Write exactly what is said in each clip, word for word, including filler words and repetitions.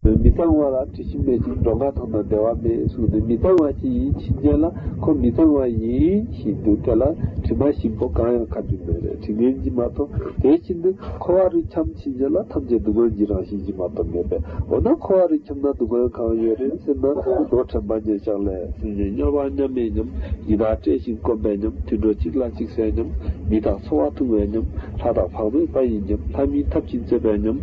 མི་གཙང་བ་ལ་དྲི་ཞིམ་མེད་ཅིང་། འགྲོ་འགའ་མཐོང་ན་བདེ་བ་མེད་གསུངས་ཏེ། མི་གཙང་བ་ཞིག་ཡིན་ཕྱིན་ཆད་ལ་ཁོ་མི་གཙང་བ་ཡིན་བཞིན་དུ་དེ་ལ་དྲི་མ་ཞིམ་པོ་གང་ཡང་ཁ་རྒྱུ་མེད་རེད། དྲི་ངན་གྱིས་མ་གཏོགས། དེ་བཞིན་དུ་འཁོར་བ་རུ་འཁྱམས་ཕྱིན་ཆད་ལ་ཐམས་ཅད་སྡུག་བསྔལ་གྱི་རང་བཞིན་གྱིས་མ་གཏོགས་མེད་པས། འོ་ན་འཁོར་བ་རུ་འཁྱམས་ན་སྡུག་བསྔལ་གང་ཡོད་རེད་ཟེར་ན། རོ་དྲན་པ་ཉེར་བཞག་ལས། སེམས་ཅན་དམྱལ་བ་མཉམ་མེད་མཉམ། ཡི་དྭགས་བཀྲེས་ཤིང་སྐོམ་པའི་མཉམ། དུད་འགྲོ་གཅིག་ལ་གཅིག་བསད་མཉམ། མི་དང་འཚོ་བ་ཐུང་བའི་མཉམ། ལྷ་དང་ཕག་མོའི་དཔའ་ཡི་མཉམ། ལྷ་མིན་ཐབས་ཀྱིས་གཙེས་པའི་མཉམ།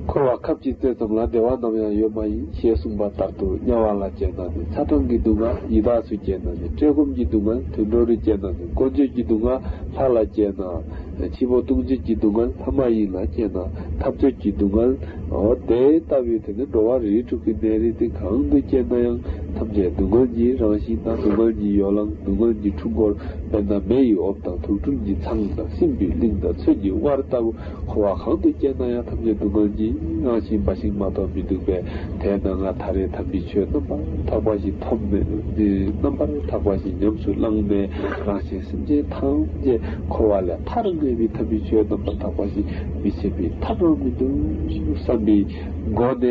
འཁོར་བ་ཁབ་ཀྱིས་གཙེས་ཙམ་ལ་བདེ་བ་ནམ་ཡང་ཡོད་མ་ཡིན་ཞེས་གསུངས་པ་ལྟར་དུ། དམྱལ་བ་ལ་སྐྱེས་ན་ནི་ཚ་གྲང་གི་སྡུག་བསྔལ། ཡི་དྭགས་སུ་སྐྱེས་ན་ནི་བཀྲེས་སྐོམ་གྱི་སྡུག་བསྔལ། དུད་འགྲོ་རུ་སྐྱེས་ན་ནི་ཀུན་སྤྱོད་ཀྱི་སྡུག་བསྔལ། ལྷ་ལ་སྐྱེས་ན། འཆི་འཕོ་ལྟུང་བྱེད་ཀྱི་སྡུག་བསྔལ། ལྷ་མ་ཡིན་ལ་སྐྱེས་ན་འཐབ་རྩོད་ཀྱི་སྡུག་བསྔལ། འོ་དེ་ལྟ་བུའི་དེ་ནི་འགྲོ་བ་རིགས་དྲུག་གི་གནས་རིས་དེ་གང་དུ་སྐྱེས་ན་ཡང་ཐམས་ཅད་སྡུག་བསྔལ་གྱི་རང་བཞིན་དང་སྡུག་བསྔལ་གྱི་ཡོ་ལང་། སྡུག་བསྔལ་གྱི་འཁྲུལ་འཁོར། དཔེར་ན་མེ་ཡི་འོབས་དང་དུག་སྦྲུལ་གྱི་ཚང་དང་སྲིན་པོའི་གླིང་དང་ཚོས་ཀྱི་དབལ་ལྟ་བུ། འཁོར་བ་གང་དུ་སྐྱེས་ན་ཡང་ཐམས་ཅད་སྡུག་བསྔལ་གྱི་རང་བཞིན་འབའ་ཞིག་མ་གཏོགས་མི་འདུག་པས། དེས་ན་ང་ད་རེས་དམ་པའི་ཆོས་རྣམ་པར་དག་པ་ཞིག་ཐོབ་ནས། རྣམ་པར་དག་པ་ཞིག་ཉམས་སུ་བླངས་ནས། རང་གཞན་སེམས་ཅན་ཐམས་ཅད་འཁོར་བ་ལས་ཐར་ནུས་པའི་ཐབས་ཀྱི་ཆོས་རྣམ་པར་དག་པ་ཞིག་མི་བྱེད་པའི་ཐབས་རང་མི་འདུག་བསམ་པའི་སྒོ་ནས།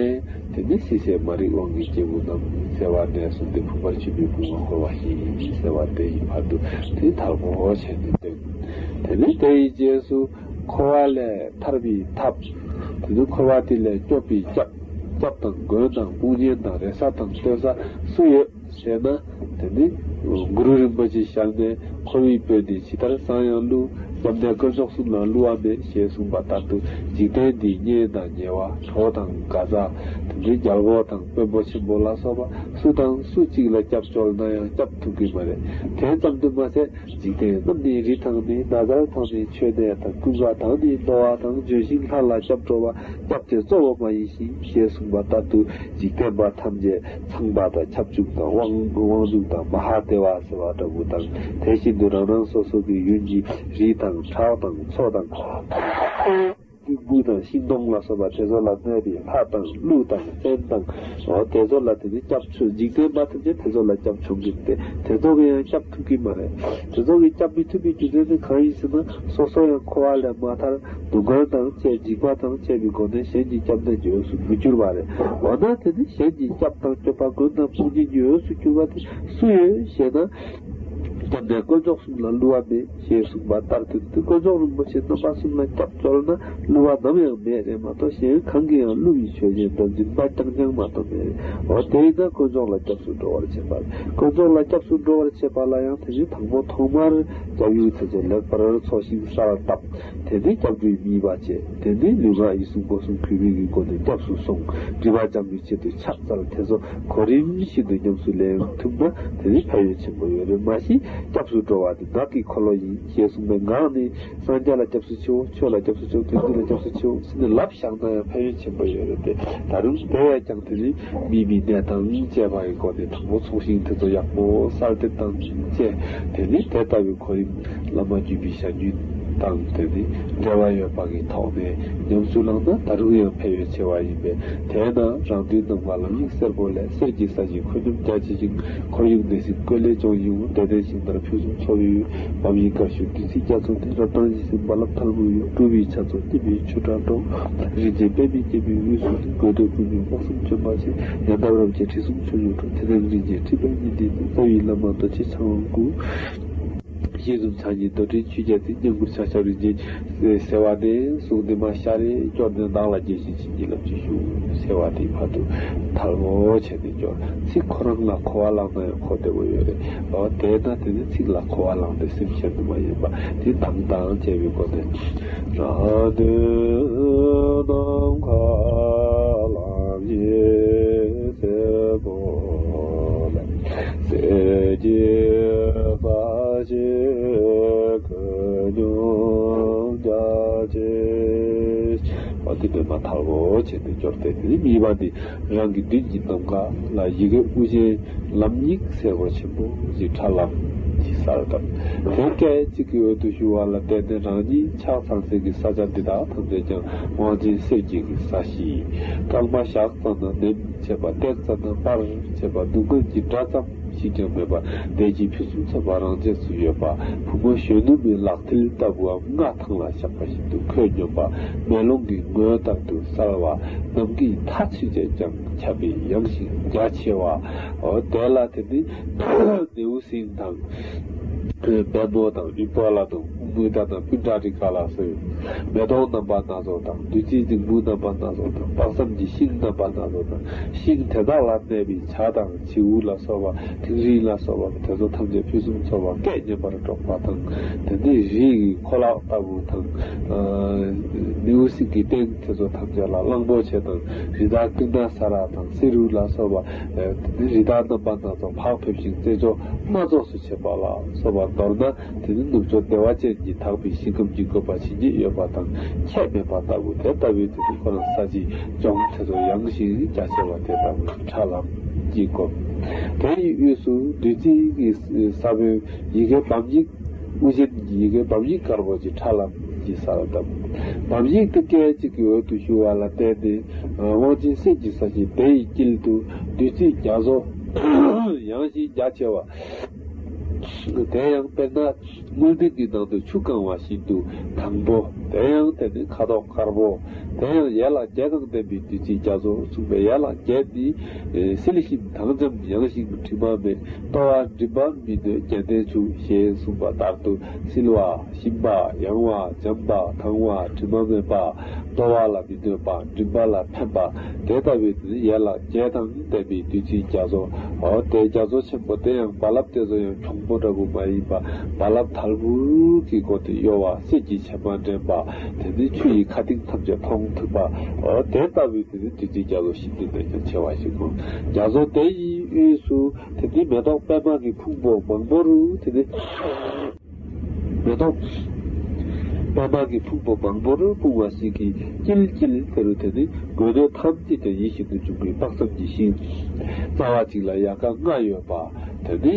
དེ་ནས་སྲིད་ཞིའི་མ་རིག་དབང་གིས་སྐྱེས་བུ་རྣམས་ཟེར་བ་ནས་བཟུང་སྟེ་བུམ་པར་ཆུད་པའི་ཕུང་པོ་འཁོར་བ་ཞིག་ཡིན་ཟེར་བ་དེ་ཡི་བར་དུ་དེ་དལ་པོ་བྱས་ནས་སྟོན། དེ་ནས་དེ་ཡི་རྗེས་སུ་འཁོར་བ་ལས་ཐར་བའི་ཐབས། དེ་ནི་འཁོར་བ་དེ་ལས་སྐྱོབ་པའི་སྐྱབས། སྐྱབས་དང་མགོན་དང་དཔུང་གཉེན་དང་རེ་ས་དང་ལྟོས་ས་སུ་ཡོད་ཟེར་ན། དེ་ནི་གུ་རུ་རིན་པོ་ཆེ་ཞལ་ནས། འཁོར་བའི་དཔོན་ནི་ཇི་ལྟར་བཟང་ཡང་བསླུ། སྐྱབས་གནས་དཀོན་མཆོག་གསུམ་ལ་བསླུ་བ་མེད་ཞེས་གསུངས་པ་ལྟར་དུ། འཇིག་རྟེན་འདིའི་གཉེན་དང་ཉེ་བ། གྲོགས་དང་དགའ་མཛའ། དེ་ནི་རྒྱལ་པོ་དང་དཔོན་པོ་ཆེན་པོ་ལ་སོགས་པ་སུ་དང་སུ་གཅིག་ལ་སྐྱབས་བཅོལ་ན་ཡང་སྐྱབས་ཐུབ་ཀྱི་མ་རེད། དེ་ཙམ་དུ་མ་ཟད། འཇིག་རྟེན་རྣམས་ནི་རི་དང་ནི། ན་བཟའ་དང་ནི་མཆོད་གནས་དང་། ཀུན་དགའ་དང་ནི་རྣོ་བ་དང་། ལྗོན་ཤིང་ལྷ་ལ་སྐྱབས་འགྲོ་བ། སྐྱབས་དེ་གཙོ་བོ་མ་ཡིན་ཞིང་ཞེས་གསུངས་པ་ལྟར་དུ། འཇིག་རྟེན་པ་ཐམས་ཅད་ཚངས་པ་དང་ཁྱབ་འཇུག་དང་། དབང་དབང་ཕྱུག་དང་མ་ཧཱ་དེ་བ་ཟེར་བ་འདྲ་བོ་དང་། དེ་བཞིན་དུ་རང་རང་སོ་སོ་གི་ཡུལ་གྱི་རི་དང་བྲག་དང་མཚོ་དང་། སྤུ་དང་ཤིང་སྡོང་ལ་སོགས་པ་དེ་ཚོ་ལ་གནས་པའི་ལྷ་དང་ཀླུ་དང་བཙན་དང་། འོ་དེ་ཚོ་ལ་དེ་ནི་སྐྱབས་མཆོག། འཇིག་རྟེན་པ་ཐམས་ཅད་དེ་ཚོ་ལ་སྐྱབས་མཆོག་གི་སྟེ། དེ་ཚོ་གི་ཡང་སྐྱབས་ཐུབ་ཀྱི་མ་རེད། དེ་ཚོ་གི་སྐྱབས་མི་ཐུབ་པའི་རྒྱུ་མཚན་ནི་གང་ཡིན་ཟེར་ན། སོ་སོ་ཡང་འཁོར་བ་ལས་མ་ཐར། སྡུག་བསྔལ་དང་བཅས་འཇིགས་པ་དང་བཅས་པའི་སྒོ་ནས་གཞན་གྱི་སྐྱབས་གནས་ཀྱི་འོས་སུ་མི་གྱུར་བ་རེད། འོ་ན་དེ་ནི་གཞན་གྱི་སྐྱབས་དང་སྐྱོབ་པ་མགོན་དང་དཔུང་གཉེན་གྱི་འོས་སུ་གྱུར་པ་དེ་སུ་ཡོད་ཞེ་ན། སྐྱབས་གནས་དཀོན་མཆོག་གསུམ་ལ་བསླུ་བ་མེད། ཞེས་གསུངས་པ་ལྟར་དུ། དཀོན་མཆོག་རིན་པོ་ཆེ་རྣམ་པ་གསུམ་ལ་སྐྱབས་བཅོལ་ན་བསླུ་བ་ནམ་ཡང་མེད་རེད་མ་གཏོགས། གཞན་གང་གིས་ཡང་བསླུ་བའི་ཆོས་ཅན་དང་འཛིན་པ་རྐྱང་རྐྱང་མ་གཏོགས་མེད་རེད། འོ་དེས་ན་དཀོན་མཆོག་ལ་སྐྱབས་སུ་འགྲོ་བར་བྱེད་པ། དཀོན་མཆོག་ལ་སྐྱབས་སུ་འགྲོ་བར་བྱེད་པ་ལ་ཡང་དེ་ནི་དང་པོ་ཐོག་མར་སྐྱབས་ཡུལ་ཐམས་ཅད་ལེགས་པར་འཚོ་ཞིང་གསལ་བཏབ། དེ་ནི་སྐྱབས་འགྲོའི་དམིགས་པ་བཅས། དེ་ནི་ལུས་ངག་ཡིད་གསུམ་ཀུན་གསུམ་གུས་པའི་སྒོ་ནས་སྐྱབས་སུ་སོང་། སྒྲིབ་པ་སྦྱང་བའི་ཆེད་དུ་ཕྱག་འཚལ། དེ་ཚོ་གོ་རིམ་བཞིན་དུ་ཉམས་སུ་ལེན་ཐུབ་ན་དེ་ནི་ཕན་ཡོན་ཆེན་པོ་ཡོད་རེད། མ་གཞི་སྐྱབས་སུ་འགྲོ་བ་ནི་ངག་གི་འཁོར་ལོ་ཡིན་ཞེས་གསུངས་པས། ངག་ནི་སངས་རྒྱས་ལ་སྐྱབས་སུ་མཆིའོ། ཆོས་ལ་སྐྱབས་སུ་མཆིའོ། དོན་འདི་ལ་སྐྱབས་སུ་མཆིའོ་ཟེར་ནས་ལབ་བཞག་ན་ཡང་ཕན་ཡོན་ཆེན་པོ་ཡོད་རེད་དེ། ད་རུང་དེ་བས་ཀྱང་དེ་ནི་མིའི་མི་གནས་དང་བཅས་པ་ཡི་སྒོ་ནས་དང་པོ་ཚོགས་ཞིང་དེ་ཚོ་ཡག་པོ་གསལ་འདེབས་དང་བཅས། དེ་ནི་དེ་ལྟ་བུའི་གོ་རིམ་བླ་མ་བརྒྱུད་པའི་ཞལ་རྒྱུན་དང་དེ་ནི་འབྲེལ་བ་ཡོད་པ་གི་ཐོག་ནས་ཉམས་སུ་བླངས་ན་ད་རུང་ཡང་ཕན་ཡོན་ཆེ་བ་ཡིན་པས། དེས་ན་རང་དོན་ནམ་མཁའ་ལམ་ཡིག་སེར་པོ་ལས། གསེར་གྱི་ས་གཞི་ཁོད་སྙོམས་རྒྱ་ཆེ་ཞིང་། ཁོར་ཡུག་སྣང་སྲིད་བཀོད་ལས་སྐྱོང་ཡིན་འོང་། བདེ་ལྡན་ཞིང་ལྟར་ཕུན་སུམ་ཚོགས་པའི་འོད། བམ་ཡིག་དཀར་ཤོག་བདུད་རྩིའི་རྒྱ་མཚོ་འདི། རབ་དྭངས་ཡིད་བཞིན་རྦ་རླབས་ཐལ་མོ་ཡིན། སྤྲུལ་པའི་ཆ་ཚོགས་སྐྱེད་པའི་ཆུ་སྐྲ་སྒྲོག་རིན་ཆེན་པདྨས་བརྒྱན་པའི་དབུས་སུ་ནི། དགོས་འདོད་ཀུན་གྱི་དམག་གསུམ་བཅོམ་པར་བྱེད། ཡང་དག་རབ་བྱེད་དྲི་བསུང་ཆོས་འབྱུང་འཕྲོ། དེ་ནས་རིན་ཆེན་ཁྲི་པའི་ཉི་ཟླའི་གཏེར། རྩ་བའི་བླ་མ་རྡོ་རྗེ་འཆང་དབང་བསྐུར། ཞལ་འཛུམ་ཕྱག་གཉིས་རྡོར་དྲིལ་ཆུ་རྒྱལ་མཚན། སྙན་བཀུར་ཕྱག་ཞབས་རིན་ཆེན་ཟེར་བ་ནས་གསུངས་ཏེ། མ་ཤ་རེ་སྐྱོར་ནས་ནགས་ལ་རྒྱལ་བཞིན་བྱིན་གྱིས་བརླབ་ཅིང་བཞུགས་ཟེར་བ་དེའི་བར་དུ་དལ་བོ་བྱས་ནས་སྐྱོར། ཚིག་ཁོ་རང་ལ་གོ་བ་བླངས་ན་ཡང་གོ་བདེ་བོ་ཡོད་རེད། འོ་དེས་ན་དེ་ནི་ཚིག་ལ་གོ་བ་བླངས་ཏེ་སེམས་ཤེས་དུ་མ་ཡིན་པ་དེ་དང་དང་བཅས་པའི་སྒོ་ནས། རང་དོན་ནམ་མཁའ་ལམ་ཡིག་སེར་པོ་ལས། གསེར་གྱི་ས་གཞི་ཁོད་སྙོམས་རྒྱ་ཆེ། འོ་དེ་པད་མ་དལ་བོ་བྱས་ཏེ་སྐྱོར་ཏེ། དེ་ནི་དམིགས་པ་འདི་རང་གི་མདུན་གྱི་ནམ་མཁའ་ལ་ཡི་གེ་དབུ་ཅན་ལམ་ཡིག་སེར་པོ་ཆེན་པོ་ཞིག་ཁྲ་ལམ་གྱི་ས་ ལྟར་དང་། དེ་སྐད་ཅིག་གི་འོད་དུ་ཞུ་བ་ལ་བརྟེན་ནས་རང་ཉིད་ཕྱག་འཚལ་སའི་གི་ས་ཆ་འདི་དག་ཐམས་ཅད་ཀྱང་དབང་ཆེན་གསེར་གྱི་གི་ས་གཞི། རྐང་པ་བཞག་ཙམ་ན་ནེམ་བྱེད་པ། བཏེག་ཙམ་ན་སྤར་བྱེད་པ། སྡུག་བསྔལ་གྱི་སྒྲ་ཙམ་ཞིག་ཀྱང་མེད་པ། བདེ་སྐྱིད་ཕུན་སུམ་ཚོགས་པ་རང་རྒྱས་སུ་ཡོད་པ། བུ་མོ་གཞོན་ནུ་མའི་ལག་མཐིལ་ལྟ་བུའམ་རྔ་ཐང་ལ་བཞག་པ་བཞིན་དུ་ཁོད་སྙོམས་པ། མེ་ལོང་གི་ངོས་ལྟར་དུ་གསལ་བ། ནམ་མཁའི་མཐའ་ཆོད་ཅེས་ཀྱང་ཁྱབ་པའི་ཡངས་ཤིང་རྒྱ་ཆེ་བ། འོ་དེ་ལ་དེ་ནི་ནེའུ་གསིང་དང་། པདྨོ་དང་ཨུཏྤ་ལ་དང་ཀུ་མུ་ད་དང་པུཎྜ་རི་ཀ་ལ་སོགས་མེ་ཏོག་རྣམ་པ་སྣ་ཚོགས་དང་། བདུད་རྩིའི་རྫིང་བུ་རྣམ་པ་སྣ་ཚོགས་དང་། དཔག་བསམ་གྱི་ཤིང་རྣམ་པ་སྣ་ཚོགས་དང་། ཤིང་དེ་དག་ལ་གནས་པའི་བྱ་དང་བྱིའུ་ལ་སོགས་པ། ཐིང་རིང་ལ་སོགས་པ་དེ་ཚོ་ཐམས་ཅད་ཕུན་སུམ་ཚོགས་པ་སྐད་སྙན་པར་སྒྲོག་པ་དང་། དེ་ནས་རིའི་ཁོ་ལག་ལྟ་བུ་དང་། ནེའུ་གསིང་གི་སྟེང་དེ་ཚོ་ཐམས་ཅད་ལ་གླང་པོ་ཆེ་དང་། རི་དྭགས་ཏི་ན་ས་ར་དང་། བསེ་རུ་ལ་སོགས་པ། དེ་ནས་རི་དྭགས་རྣམ་པ་སྣ་ཚོགས་བག་ཕེབས་ཤིང་རྩེ་འཇོ་སྣ་ཚོགས་སུ་བྱེད་པ་ལ་སོགས་པ། མདོར་ན་དེ་ནི་ནུབ་ཕྱོགས་བདེ་བ་ཅན་གྱི་དག་པའི་ཞིང་ཁམས་ཀྱི་བཀོད་པ་ཇི་སྙེད་ཡོད་པ་དང་ཁྱད་མེད་པ་ལྟ་བུ་དེ་ལྟ་བུའི་དེ་ནི་ཁོ་རང་ས་གཞི་ལྗོངས་དེ་ཚོ་ཡངས་ཤིང་རྒྱ་ཆེ་བ་དེ་ལྟ་བུ་ཁྲ་ལམ་གྱིས་བསྐོར། དེ་ཡི་དབུས་སུ་བདུད་རྩི་གི་ས་བོན་ཡི་གེ་བམ་ཡིག་དབུ་ཅན་གྱི་ཡི་གེ་བམ་ཡིག་དཀར་པོ་ཅིག་ཁྲ་ལམ་གྱིས་གསལ་བ་ལྟ་བུ། བམ་ཡིག་དེ་སྐད་ཅིག་གི་འོད་དུ་ཞུ་བ་ལ་བརྟེན་ཏེ། དབང་ཆེན་གསེར་གྱི་ས་གཞི་དེ་ཡི་དཀྱིལ་དུ་བདུད་རྩི་རྒྱ་མཚོ་ཡངས་ཤིང་རྒྱ་ཆེ་བ། དེ་ཡང་དཔེར་ན་དངུལ་ལྡན་གྱི་ནང་དུ་ཆུ་བཀང་བ་བཞིན་དུ་དྭངས་པོ། དེ་ཡང་དེ་ནི་ཁ་དོག་དཀར་པོ། དེ་ཡང་ཡན་ལག་བརྒྱད་དང་ལྡན་པའི་བདུད་རྩི་རྒྱ་མཚོ་གསུངས་པའི་ཡན་ལག་བརྒྱད་ནི། ཨེ། བསིལ་ཞིང་དྭངས་འཇམ། ཡང་ཞིང་དྲི་མ་མེད། ལྟོ་བ་མགྲིན་པར་མི་གནོད་ཀྱང་ལྡན་ཆུ་ཞེས་གསུངས་པ་ལྟར་དུ་བསིལ་བ། ཞིམ་པ། ཡང་བ། འཇམ་པ། དྭངས་བ། དྲི་མ་མེད་པ། ལྟོ་བ་ལ་མི་གནོད་པ། མགྲིན་པ་ལ་ཕན་པ། དེ་ལྟ་བུའི་ཡན་ལག་བརྒྱད་དང་ལྡན་པའི་བདུད་རྩིའི་རྒྱ་མཚོ། འོ་དེ་རྒྱ་མཚོ་ཆེན་པོ་དེ་ཡང་རྦ་རླབས་དེ་ཚོ་ཡང་གྱོང་པོ་འདྲ་པོ་མ་ཡིན་པ། རྦ་རླབས་དལ་བུར་གྱི་སྒོ་དེ་གཡོ་བ། གསེར་གྱི་བྱེ་མ་འདྲེན་པ། དེ་ནི་ཆུ་ཡི་ཁ་གཏིང་ཐམས་ཅད་མཐོང་ཐུབ་པ། འོ་དེ་ལྟ་བུའི་དེ་ནི་བདུད་རྩིའི་རྒྱ་མཚོ་ཞིག་ཏུ་ནས་ཀྱང་ཆེ་བ་ཞིག་གོ། རྒྱ་མཚོ་དེ་ཡི་དབུས་སུ་དེ་ནི་མེ་ཏོག་པད་མ་གི་ཕུང་པོ་མང་པོ་རུ་དེ་ནི། མེ་ཏོག་པད་མ་གི་ཕུང་པོ་མང་པོ་རུ་སྤུངས་པ་ཞིག་གི་དཀྱིལ་དཀྱིལ་དེ་རུ་དེ་ནི་དགོས་འདོད་ཐམས་ཅད་ཀྱང་ཡིད་བཞིན་དུ་འབྱུང་བའི་དཔག་བསམ་གྱི་ཤིང་། རྩ་བ་གཅིག་ལ་ཡལ་ག་ལྔ་ཡོད་པ། དེ་ནི་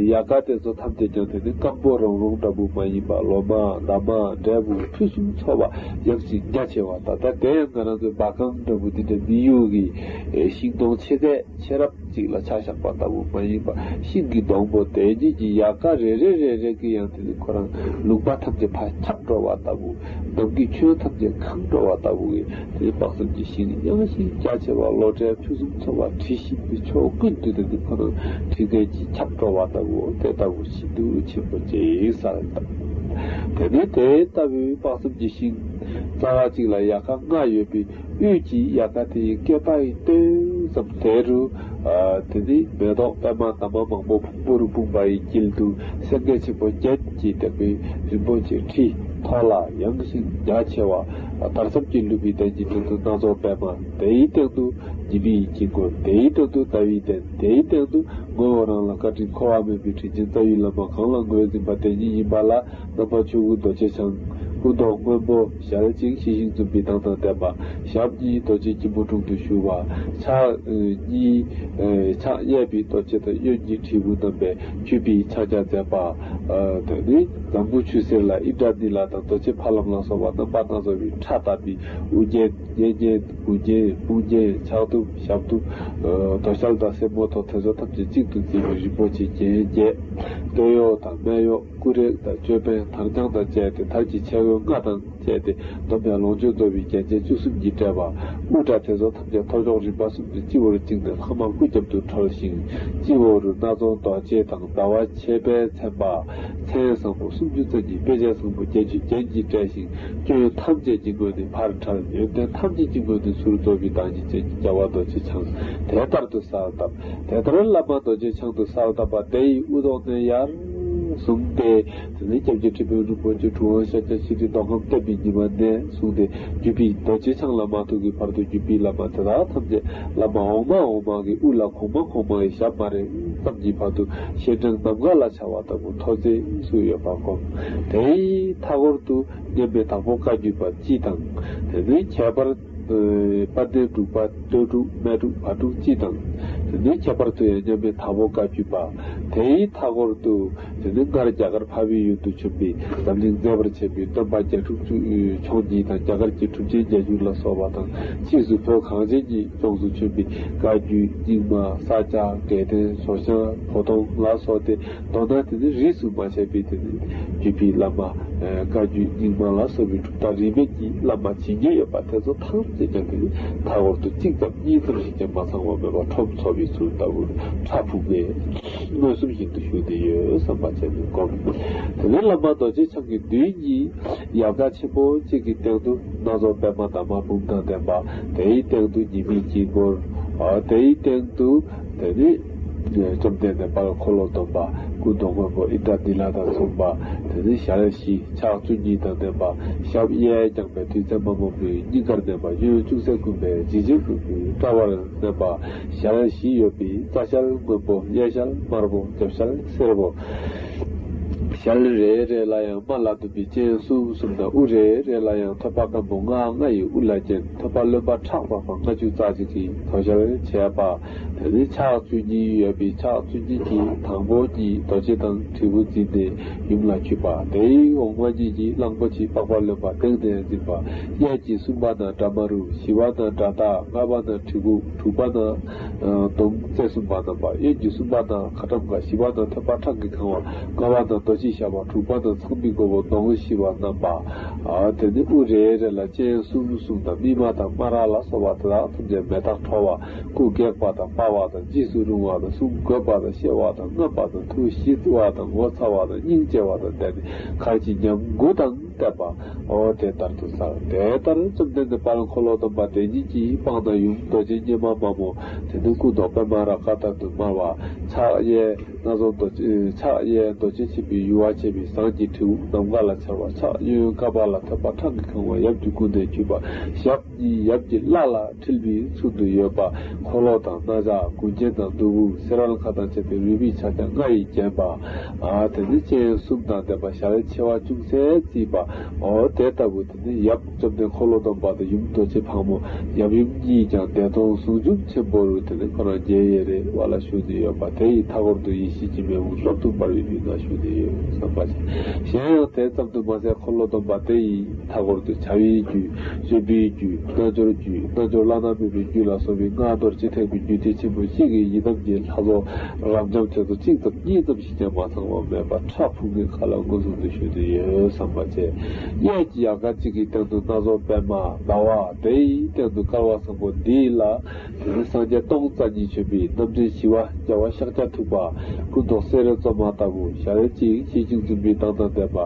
ཡལ་ག་དེ་ཚོ་ཐམས་ཅད་ཀྱང་དེ་ནི་སྐམ་པོ་རོང་རོང་འདྲ་པོ་མ་ཡིན་པ། ལོ་མ་འདབ་མ་འབྲས་བུ་ཕུན་སུམ་ཚོགས་པ་ཡངས་ཤིང་རྒྱ་ཆེ་བ། ད་ལྟ་དེ་ཡང་ང་རང་ཚོའི་འབའ་གངས་འདྲ་པོ་འདི་འདྲ་མི་གཡུག་གི་ཤིང་སྡོང་ཆེ་ཚད་ཆེ་རབས་ཅིག་ལ་ཆ་བཞག་པ་ལྟ་བུ་མ་ཡིན་པ། ཤིང་གི་སྡོང་པོ་དེ་ཉིད་ཀྱི་ཡལ་ག་རེ་རེ་རེ་རེ་གིས་ཡང་དེ་ནི་ཁོ་རང་ལུང་པ་ཐམས་ཅད་ཕར་ཁྱབ་འགྲོ་བ་ལྟ་བུ། ནམ་གྱི་ཁྱོན་ཐམས་ཅད་གང་འགྲོ་བ་ལྟ་བུ་གི་དེ་ནི་དཔག་བསམ་གྱི་ཤིང་ཡངས་ཤིང་རྒྱ་ཆེ་བ། བློ་གྲོས་ཕུན་སུམ་ཚོགས་པ། དྲི་ཞིམ་པའི་ཕྱོགས་ཀུན་ཏུ་དེ་ནི་ཁོ་རང་དྲི་ངད་ཀྱིས་ཁྱབ་འགྲོ་བ་ལྟ་བུ། དེ་ལྟ་བུ་ཞིག་ཏུ་ཆེན་པོ་ཅིག་གསལ་བ་ལྟ་བུ། དེ་ནི་དེ་ལྟ་བུའི་དཔག་བསམ་གྱི་ཤིང་རྩ་བ་གཅིག་ལ་ཡལ་ག་ལྔ་ཡོད་པའི་དབུས་ཀྱི་ཡལ་ག་དེ་ཡི་སྐེད་པ་ཡི་སྟོད་ཙམ་དེ་རུ། ཨ། དེ་ནི་མེ་ཏོག་པད་མ་འདབ་མ་མང་པོ་ཕུང་པོ་རུ་སྤུངས་པ་ཡི་དཀྱིལ་དུ་སེང་གེ་ཆེན་པོ་བརྒྱད་ཀྱིས་བཏེགས་པའི་རིན་པོ་ཆེའི་ཁྲི་མཐོ་ལ་ཡངས་ཤིང་རྒྱ་ཆེ་བ། དར་ཟབ་ཀྱིས་ཀླུབས་པའི་གདན་གྱི་སྟེང་དུ་སྣ་ཚོགས་པད་མ། དེའི་སྟེང་དུ་ཉི་མའི་དཀྱིལ་འཁོར། དེའི་སྟེང་དུ་ཟླ་བའི་གདན། དེའི་སྟེང་དུ་ངོ་བོ་རང་ལ་བཀའ་དྲིན་འཁོར་བ་མེད་པའི་དྲིན་ཅན་རྩ་བའི་བླ་མ། གང་ལ་ངོས་འཛིན་པ་དེ་ཉིད་ཡིན་པ་ལ། རྣམ་པ་ཆོས་སྐུ་རྡོ་རྗེ་འཆང་། སྐུ་མདོག་སྔོན་པོ་ཞལ་གཅིག་ཞི་ཞིང་འཛུམ་པའི་མདངས་དང་ལྡན་པ། ཞབས་གཉིས་རྡོ་རྗེ་སྐྱིལ་མོ་ཀྲུང་དུ་བཞུགས་པ། ཕྱག་གཉིས་ཕྱག་གཡས་པའི་རྡོ་རྗེ་དང་གཡོན་གཉིས་དྲིལ་བུ་བསྣམས་པའི་མཆོད་པའི་ཕྱག་རྒྱ་མཛད་པ། དེ་ནི་འཛམ་བུ་ཆུ་སེར་ལ་ཨིནྡྲ་ནཱི་ལ་དང་རྡོ་རྗེ་ཕ་ལམ་ལ་སོགས་པ་རྣམ་པ་སྣ་ཚོགས་པའི་ཕྲ་བཏབ་པའི་དབུ་རྒྱན། གཉེར་གཉེར། དབུ་རྒྱན། དཔུང་རྒྱན། ཕྱག་གདུབ། ཕྱག་གདུབ། དོ་ཤལ་དང་སེན་མོ་ཐོག་དེ་ཚོ་ཐམས་ཅད་གཅིག་ཏུ་བརྩིས་པའི་རིན་པོ་ཆེ་རྒྱན་བརྒྱད། སྟོད་གཡོགས་དང་སྨད་གཡོགས། སྐུ་རེག་དང་ཅོད་པན། དར་དཔྱངས་དང་བཅས་ཏེ། དར་གྱི་ཆས་གོས་ལྔ་དང་བཅས་ཏེ། བསྡོམས་པས་ལོངས་སྤྱོད་རྫོགས་པའི་རྒྱན་ཆས་བཅུ་གསུམ་གྱིས་སྤྲས་པ། དབུ་སྐྲ་དེ་ཚོ་ཐམས་ཅད་ཐོར་ཅོག་རིམ་པ་གསུམ་དུ་སྤྱི་བོར་བཅིངས་ནས་ལྷག་མ་སྐུ་རྒྱབ་ཏུ་འཁྲོལ་ཞིང་། སྤྱི་བོ་རུ་སྣ་ཚོགས་རྡོ་རྗེ་དང་ཟླ་བ་ཕྱེད་པའི་མཚན་པ། མཚན་བཟང་པོ་སུམ་ཅུ་རྩ་གཉིས། དཔེ་བྱད་བཟང་པོ་བརྒྱད་ཅུའི་རྒྱན་གྱིས་སྤྲས་ཤིང་། སྐྱོན་ཐམས་ཅད་ཀྱི་ངོས་ནས་ཕར་བྲལ། ཡོན་ཏན་ཐམས་ཅད་ཀྱི་ངོས་ནས་ཚུར་རྫོགས་པའི་བདག་ཉིད་ཅན་གྱི་རྒྱལ་བ་རྡོ་རྗེ་འཆང་དེ་ལྟར་དུ་གསལ་བཏབ། དེ་ལྟར་བླ་མ་རྡོ་རྗེ་འཆང་དུ་གསལ་བཏབ་པ་དེ་ཡི་དབུ་ཐོག་ནས་ཡར་བཟུང་སྟེ། དེ་ནས་སྐྱབས་རྗེ་ཁྲི་པའི་རིན་པོ་ཆེ་གྲུབ་དབང་ཤཱཀྱ་ཤྲཱི་མདོ་ཁམས་བསྟན་པའི་ཉི་མ་ནས་བཟུང་སྟེ། བརྒྱུད་པའི་རྡོ་རྗེ་འཆང་ལ་མ་ཐུག་གི་བར་དུ་བརྒྱུད་པའི་བླ་མ་དེ་དག་ཐམས་ཅད་བླ་མ་འོག་མ་འོག་མ་གི་དབུ་ལ་གོང་མ་གོང་མ་གི་ཞབས་མ་རེག་ཙམ་གྱི་བར་དུ་ཤེལ་ཕྲེང་ནམ་མཁའ་ལ་འཕྱར་བ་ལྟ་བུ་མཐོ་ཚད་སུ་ཡོད་པ་བསྒོམ། དེའི་མཐའ་སྐོར་དུ་མཉམ་མེད་དྭགས་པོ་བཀའ་བརྒྱུད་པ་སྤྱི་དང་། དེ་ནས་ཁྱད་པར་དཔལ་ལྡན་འབྲུག་པ་སྟོད་འབྲུག་སྨད་འབྲུག་བར་འབྲུག་སྤྱི་དང་ དེ་ནས་ཁྱད་པར་དུ་ཡང་མཉམ་མེད་དྭགས་པོ་བཀའ་བརྒྱུད་པ། དེའི་མཐའ་འཁོར་དུ་དེ་ནས་སྔར་རྒྱ་གར་འཕགས་པའི་ཡུལ་དུ་བྱོན་པའི་འཛམ་གླིང་མཛེས་པར་བྱེད་པའི་སྟོན་པ་བརྒྱད་ཕྲུགས་མཆོག་གཉིས་དང་རྒྱ་གར་གྱི་གྲུབ་ཆེན་བརྒྱད་ཅུ་ལ་སོགས་པ་དང་། ཕྱིས་སུ་བོད་གངས་ཅན་གྱི་ལྗོངས་སུ་བྱོན་པའི་བཀའ་བརྒྱུད། རྙིང་མ། ས་སྐྱ། དགེ་ལྡན། ཇོ་ཤཱཀ། བོ་དོང་ལ་སོགས་ཏེ། མདོར་ན་དེ་ནི་རིས་སུ་མ་ཆད་པའི་དེ་ནི་བརྒྱུད་པའི་བླ་མ། ཨ། བཀའ་བརྒྱུད། རྙིང་མ་ལ་སོགས་པའི་གྲུབ་མཐའ་རིས་མེད་ཀྱི་བླ་མ་ཇི་སྙེད་ཡོད་པ་དེ་ཚོ་ཐམས་ཅད་ཀྱང་དེ་ནི་མཐའ་འཁོར་དུ་གཅིག་ཙམ་གཉིས་ཙམ་ཞིག་ཀྱང་མ་ཚང་བ་མེད་པར་ཁྲོམ་ཚོགས་པའི་ཚུལ་ལྟ་བུར་བཀྲ་ཕུང་བའི་མངོན་སུམ་བཞིན་དུ་བཞུགས་ཏེ་ཡོད་བསམ་པ་བྱས་ནས་བསྒོམ། དེ་ནས་བླ་མ་རྡོ་རྗེ་འཆང་གི་མདུན་གཉིས་ཡལ་ག་ཆེན་པོ་གཅིག་གི་སྟེང་དུ་སྣ་ཚོགས་པད་མ་འདབ་མ་འབུམ་དང་ལྡན་པ། དེའི་སྟེང་དུ་ཉི་མའི་དཀྱིལ་འཁོར། ཨ། དེའི་སྟེང་དུ་དེ་ནི་བཅོམ་ལྡན་འདས་དཔལ་འཁོར་ལོ་སྡོམ་པ་སྐུ་མདོག་སྔོན་པོ་ཨིནྡྲ་ནཱི་ལ་དང་མཚུངས་པ། དེ་ནི་ཞལ་བཞི་ཕྱག་བཅུ་གཉིས་དང་ལྡན་པ། ཞབས་གཡས་བརྐྱང་པའི་དུས་མཚན་མ་མང་པོའི་སྙིང་གར་གནས་པ། གཡོན་ཅུང་ཟད་བསྐུམས་པའི་འཇིགས་བྱེད་ཀུན་པའི་དཔྲལ་བར་གནས་པ། ཞལ་བཞི་ཡོད་པའི་རྩ་ཞལ་སྔོན་པོ། གཡས་ཞལ་དམར་པོ། རྒྱབ་ཞལ་སེར་པོ། ཞལ་རེ་རེ་ལ་ཡང་རྨ་བླ་སྡོམ་པའི་སྤྱན་གསུམ་གསུམ་དང་། དབུ་རེ་རེ་ལ་ཡང་ཐོད་པ་སྐམ་པོ་ལྔ་ལྔ་ཡི་དབུ་ལ་ཅན། ཐོད་པ་རློན་པ་ཁྲག་འབབ་པ་ལྔ་བཅུ་རྩ་གཅིག་གི་དོ་ཤལ་བྱས་པ། དེ་ནས་ཕྱག་བཅུ་གཉིས་ཡོད་པའི་ཕྱག་བཅུ་གཉིས་ཀྱི་དང་པོ་གཉིས་རྡོ་རྗེ་དང་དྲིལ་བུ་འཛིན་ཏེ་ཡུམ་ལ་འཁྱུད་པ། དེའི་འོག་མ་གཉིས་ཀྱིས་གླང་པོ་ཆེའི་པགས་པ་རློན་པ་སྟེང་ནས་འཛིན་པ། གཡས་ཀྱི་གསུམ་པ་ན་དྲ་མ་རུ། བཞི་པ་ན་དྲ་བདག། ལྔ་པ་ན་གྲི་གུག། དྲུག་པ་ན་ཨ་སྡོམ་རྩེ་གསུམ་པ་བསྣམས་པ། གཡོན་གྱི་གསུམ་པ་ན་ཁ་ཊྭཱཾ་ག། བཞི་པ་ན་ཐོད་པ་ཁྲག་གིས་གང་བ། ལྔ་པ་ན་རྡོ་རྗེ་ཞགས་པ། དྲུག་པ་ན་ཚངས་པའི་མགོན་པོ་གདོང་བཞི་པ་བསྣམས་པ། ཨ་དེ་ནི་དབུ་རེ་རེ་ལ་སྤྱན་གསུམ་གསུམ་དང་། སྨིན་མ་དང་སྨ་ར་ལ་སོགས་པ་དེ་དག་ཐམས་ཅད་མེ་སྟག་ཁྲོ་བ། སྐུ་སྒེག་པ་དང་སྤར་བ་དང་། འཇིགས་སུ་རུང་བ་དང་། གསུང་རྒོད་པ་དང་། གཤེ་བ་དང་། རྔམ་པ་དང་། ཐུགས་ཞི་བ་དང་། ངོ་ཚ་བ་དང་། སྙིང་རྗེ་བ་དང་ལྡན་ནས་གར་གྱི་ཉམས་དགུ་དང་བསྟན་པ། འོ་དེ་ལྟར་དུ་བསགས། དེ་ལྟར་བཅོམ་ལྡན་འདས་དཔལ་འཁོར་ལོ་སྡོམ་པ་དེ་ཉིད་ཀྱི་པང་དང་ཡུམ་རྡོ་རྗེ་སྙེམས་མ་དམར་མོ། དེ་ནི་སྐུ་མདོག་པད་མ་རཱ་ག་ལྟར་དུ་དམར་བ། ཕྱག་གཡས་སྣ་ཚོགས་རྡོ་རྗེ། ཕྱག་གཡས་རྡོ་རྗེ་ཆེན་པོའི་ཡུ་བ་བྱས་པའི་ཟངས་ཀྱི་དྲིལ་བུ་ནམ་མཁའ་ལ་འཕྱར་བ། ཕྱག་གཡོན་ཀ་པཱ་ལ་ཐོད་པ་ཁྲག་གིས་གང་བ་ཡབ་ཀྱི་སྐུ་ནས་འཁྱུད་པ། ཞབས་གཉིས་ཡབ་ཀྱི་བླ་ལ་འཁྲིལ་བའི་ཚུལ་དུ་ཡོད་པ། འཁོར་ལོ་དང་རྣ་ཆ་དགུན་རྒྱན་དང་གདུ་བུ་སེ་རལ་ཁ་དང་བཅས་པའི་རུས་པའི་ཕྱག་རྒྱ་ལྔ་ཡིས་བརྒྱན་པ། ཨ་དེ་ནི་སྤྱན་གསུམ་དང་ལྡན་པ། ཞལ་མཆེ་བ་ཅུང་ཟད་བརྩིགས་པ། འོ་དེ་ལྟ་བུ་དེ་ནི་ཡབ་བཅོམ་ལྡན་འཁོར་ལོ་སྡོམ་པ་དང་ཡུམ་རྡོ་རྗེ་ཕག་མོ། ཡབ་ཡུམ་གཉིས་ཀྱང་བདེ་སྟོང་ཟུང་འཇུག་ཆེན་པོ་རུ་དེ་ནི་ཁོ་རང་མཇལ་ཡས་རེད་བ་ལ་བཞུགས་ནས་ཡོད་པ། དེ་ཡི་མཐའ་འཁོར་དུ་ཡེ་ཤེས་ཀྱི་མེ་དབུགས་རབ་ཏུ་འབར་བའི་དབུས་ན་བཞུགས་ནས་ཡོད་བསམ་པ་བྱས། གཞན་ཡང་དེ་ཙམ་དུ་མ་ཟད་འཁོར་ལོ་སྡོམ་པ་དེ་ཡི་མཐའ་འཁོར་དུ་བྱ་བའི་རྒྱུད། སྤྱོད་པའི་རྒྱུད། རྣལ་འབྱོར་རྒྱུད། རྣལ་འབྱོར་བླ་ན་མེད་པའི་རྒྱུད་ལ་སོགས་པའི་སྔ་རྡོ་རྗེ་ཐེག་པའི་རྒྱུད་སྡེ་ཆེན་པོ་བཞི་གི་ཡི་དམ་གྱི་ལྷ་ཚོགས་རབ་འབྱམས་དེ་ཚོ་གཅིག་ཙམ་གཉིས་ཙམ་ཞིག་ཀྱང་མ་ཚང་བ་མེད་པར་ཁྲ་ཕུང་པོའི་མཁའ་ལ་མངོན་སུམ་དུ་བཞུགས་ཏེ་ཡོད་བསམ་པ་བྱས། གཡས་ཀྱི་ཡལ་ག་གཅིག་གི་སྟེང་དུ་སྣ་ཚོགས་པད་མ་ཟླ་བ། དེའི་སྟེང་དུ་བསྐལ་པ་བཟང་པོ་འདི་ལ་དེ་ནི་སངས་རྒྱས་སྟོང་རྩ་གཉིས་བྱོན་པའི་རྣམ་འདྲེན་ཞི་བ་རྒྱལ་བ་ཤཱཀྱ་ཐུབ་པ། སྐུ་མདོག་སེར་རི་བཙོ་མ་ལྟ་བུ། ཞལ་གཅིག་ཤེར་ཕྱིན་འཛུམ་པའི་མདངས་དང་ལྡན་པ།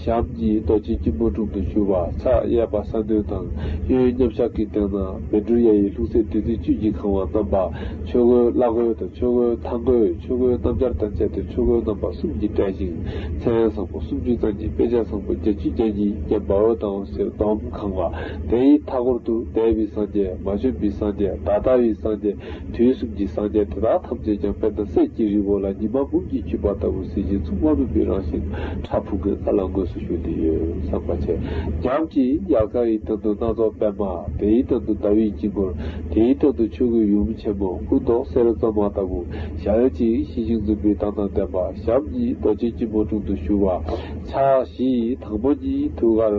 ཞབས་གཉིས་རྡོ་རྗེ་སྐྱིལ་མོ་ཀྲུང་དུ་བཞུགས་པ། ཕྱག་གཡས་པ་ས་གནོན་དང་། གཡོན་མཉམ་གཞག་གི་སྟེང་ན་བཻ་ཌཱུརྱ་ཡི་ལྷུང་བཟེད་བདུད་རྩི་བཅུད་ཀྱིས་གང་བ་བསྣམས་པ། ཆོས་གོས་བླ་གོས་དང་ཆོས་གོས་མཐང་གོས། ཆོས་གོས་སྣམ་སྦྱར་དང་བཅས་ཏེ་ཆོས་གོས་རྣམ་པ་གསུམ་གྱིས་སྤྲས་ཤིང་། མཚན་བཟང་པོ་སུམ་ཅུ་རྩ་གཉིས། དཔེ་བྱད་བཟང་པོ་བརྒྱད་ཅུ་གྱ་གཉིས་བརྒྱན་པའོ་དང་ཟེར་སྡོམ་གང་བ། དེའི་མཐའ་སྐོར་དུ་འདས་པའི་སངས་རྒྱས། མ་བྱོན་པའི་སངས་རྒྱས། ད་ལྟ་བའི་སངས་རྒྱས། དུས་གསུམ་གྱི་སངས་རྒྱས་དེ་དག་ཐམས་ཅད་ཀྱང་དཔེར་ན་གསེར་གྱི་རི་བོ་ལ་ཉི་མ་འབུམ་གྱིས་འཁྱུད་པ་ལྟ་བུ་གཟི་བརྗིད་མཚུངས་པ་མེད་པའི་རང་བཞིན་ཁྲ་ཕུང་པོའི་མཁའ་ལ་མངོན་སུམ་དུ་བཞུགས་ཏེ་ཡོད་བསམ་པ་བྱས། རྒྱབ་ཀྱི་ཡལ་ག་ཡི་སྟེང་དུ་སྣ་ཚོགས་པད་མ། དེའི་སྟེང་དུ་ཟླ་བའི་དཀྱིལ་འཁོར། དེའི་སྟེང་དུ་ཆོས་གོས་ཡུ་བ་ཆེན་མོ། སྐུ་མདོག་སེར་བཙོ་མ་ལྟ་བུ། ཞལ་གཅིག་ཤེར་ཕྱིན་འཛུམ་པའི་མདངས་དང་ལྡན་པ། ཞབས་གཉིས་རྡོ་རྗེ་སྐྱིལ་མོ་ཀྲུང་དུ་བཞུགས་པ། ཕྱག་བཞི་ཡི་དང་པོ་གཉིས་ཐུགས་ཀར་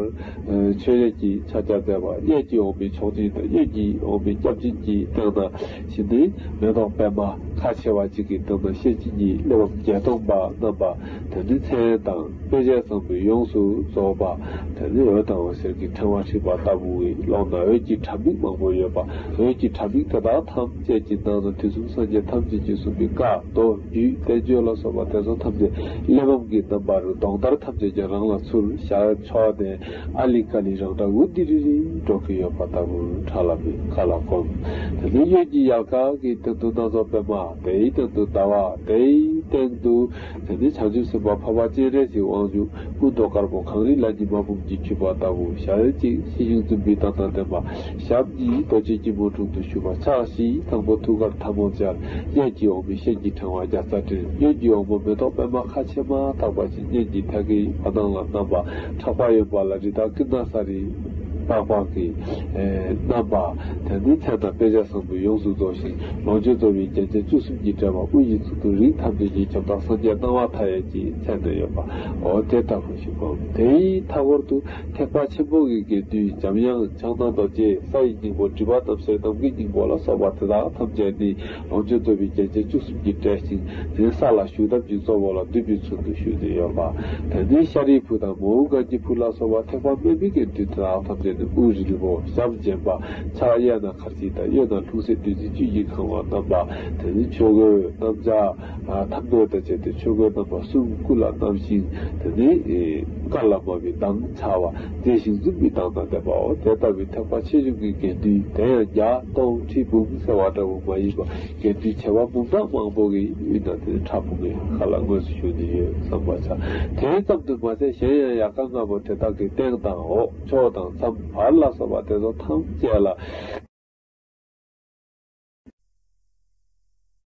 མཆོད་ཡོན་གྱི་ཕྱག་རྒྱ་མཛད་པ། གཡས་ཀྱི་འོག་མིན་མཆོག་སྦྱིན་དང་། གཡོན་གྱི་འོག་མིན་སྐྱབས་སྦྱིན་གྱི་སྟེང་ན་ཕྱི་ནི་མེ་ཏོག་པད་མ་ཁ་ཕྱེ་བ་གཅིག་གི་སྟེང་ན་ཤེར་ཕྱིན་གྱི་གླེགས་བམ་བརྒྱད་སྟོང་པ་བསྣམས་པ། དེ་ནི་མཚན་དང་དཔེ་བྱད་བཟང་པོས་ཡོངས་སུ་རྫོགས་པ། དེ་ནི་འོད་དང་འོད་ཟེར་གྱི་ཕྲེང་བ་འཁྲིགས་པ་ལྟ་བུའི་ཀློང་ན་འོད་ཀྱི་དྲ་མིག་མང་པོ་ཡོད་པ། འོད་ཀྱི་དྲ་མིག་དེ་དག་ཐམས་ཅད་ཀྱི་ནང་ན་དུས་གསུམ་སངས་རྒྱས་ཐམས་ཅད་ཀྱིས་གསུངས་པའི་བཀའ་མདོ་རྒྱུད་བསྟན་བཅོས་ལ་སོགས་པ་དེ་ཚོ་ཐམས་ཅད་གླེགས་བམ་གྱི་རྣམ་པར་གདོང་ལྟར་ཐམས་ཅད་ཀྱང་རང་ལ་ཚུར་ཞལ་ཕྱོགས་ནས་ཨ་ལི་ཀ་ལི་རང་སྒྲ་འུ་དི་རི་རི་སྒྲོག་གིན་ཡོད་པ་ལྟ་བུར་ཁྲ་ལམ་མེ་མཁའ་ལ་བསྒོམ། དེ་ནས་གཡོན་གྱི་ཡལ་ག་གི་སྟེང་དུ་སྣ་ཚོགས་པད་མ། དེའི་སྟེང་དུ་ཟླ་བ། དེའི་སྟེང་དུ་དེ་ནས་བྱང་ཆུབ་སེམས་དཔའ་འཕགས་པ་སྤྱན་རས་གཟིགས་དབང་ཕྱུག་སྐུ་མདོག་དཀར་པོ་གངས་རི་ལ་ཉི་མ་འབུམ་གྱིས་འཁྱུད་པ་ལྟ་བུ། ཞལ་གཅིག་ཤེར་ཕྱིན་འཛུམ་པའི་མདངས་དང་ལྡན་པ། ཞབས་གཉིས་རྡོ་རྗེ་སྐྱིལ་མོ་ཀྲུང་དུ་བཞུགས་པ། ཕྱག་བཞི་དང་པོ་ཐུགས་ཀར་ཐལ་མོ་སྦྱར། གཡས་ཀྱི་འོག་མིན་ཤེལ་གྱི་ཕྲེང་བ་བརྒྱ་རྩ་བྲིས། གཡོན་གྱི་འོག་མ་མེ་ཏོག་པད་མ་ཁ་ཕྱེ་མ་ཐག་པ་ཅན། སྙན་གྱི་ཐལ་གྱིས་བ་དན་ལ་བསྣམས་པ། ཕྲག་པ་གཡོན་པ་ལ་རི་དྭགས་ཀུན་ན་ས་རི། བརྟག་པ་གི་རྣམ་པ། དེ་ནི་མཚན་དང་དཔེ་བྱད་བཟང་པོས་ཡོངས་སུ་རྫོགས་ཤིང་། ལོངས་སྤྱོད་རྫོགས་པའི་རྒྱན་ཆ་བཅུ་གསུམ་གྱིས་སྤྲས་པ། དབུ་ཡི་ཚུལ་དུ་རིགས་ཐམས་ཅད་ཀྱི་ཁྱབ་བདག་སངས་རྒྱས་སྣང་བ་མཐའ་ཡས་ཀྱི་མཚན་དུ་ཡོད་པ། འོ་དེ་ལྟ་བུ་ཞིག་གོ། དེའི་མཐའ་སྐོར་དུ་ཐེག་པ་ཆེན་པོ་གི་དགེ་འདུན་འཇམ་དབྱངས་ཕྱག་ན་རྡོ་རྗེ། ས་ཡི་སྙིང་པོ་སྒྲིབ་པ་རྣམ་སེལ་ནམ་མཁའི་སྙིང་པོ་ལ་སོགས་པ་དེ་དག་ཐམས་ཅད་ནི་ལོངས་སྤྱོད་རྫོགས་པའི་རྒྱན་ཆ་བཅུ་གསུམ་གྱིས་སྤྲས་ཤིང་། དེ་ས་ལ་བཞུགས་ཐབས་ཀྱི་གཙོ་བོ་ལ་འདུས་པའི་ཚུལ་དུ་བཞུགས་ཏེ་ཡོད་པ། དེ་ནས་ཤཱ་རིའི་བུ་དང་མོའུ་འགལ་གྱི་བུ་ལ་སོགས་པ་ཐེག་པ་དམན་པའི་དགེ་འདུན་དེ་དག་ཐམས་ཅད་ནི་དབུ་རིལ་པོ་ཞབས་རྗེན་པ། ཕྱག་གཡས་ན་གར་ཆེན་དང་གཡོན་ན་ལྷུང་བཟེད་བདུད་རྩི་བཅུད་ཀྱིས་གང་བ་བསྣམས་པ། དེ་ནས་ཆོས་གོས་སྣམ་སྦྱར་ཐབ་ནོར་དང་བཅས་ཏེ་ཆོས་གོས་རྣམ་པ་གསུམ་སྐུ་ལ་བསྣམས་ཤིང་། དེ་ནས་བཀའ་ལ་དམའ་བའི་མདངས་འཆར་བ། མཛེས་ཤིང་འཛུམ་པའི་མདངས་དང་ལྡན་པའོ། དེ་ལྟ་བུའི་ཐེག་པ་ཆེ་ཆུང་གི་དགེ་འདུན་དེ་ཡང་བརྒྱ་སྟོང་ཁྲི་འབུམ་ཟེར་བ་འདྲ་བོ་མ་ཡིན་པ། དགེ་འདུན་བྱེ་བ་འབུམ་ཕྲག་མང་པོ་གི་དབུས་ན་དེ་ཕྲ་ཕུང་གི་ཁ་ལ་དངོས་སུ་བཞུགས་ནས་ཡོད་བསམ་པར་བྱ། དེ་ཙམ་དུ་མ་ཟད་གཞན་ཡང་ཡལ་ག་ལྔ་པོ་དེ་དག་གི་སྟེང་དང་འོག་ཕྱོགས་དང་མཚམས་བར་ལ་སོགས་པ་དེ་ཚོ་ཐམས་ཅད་ལ།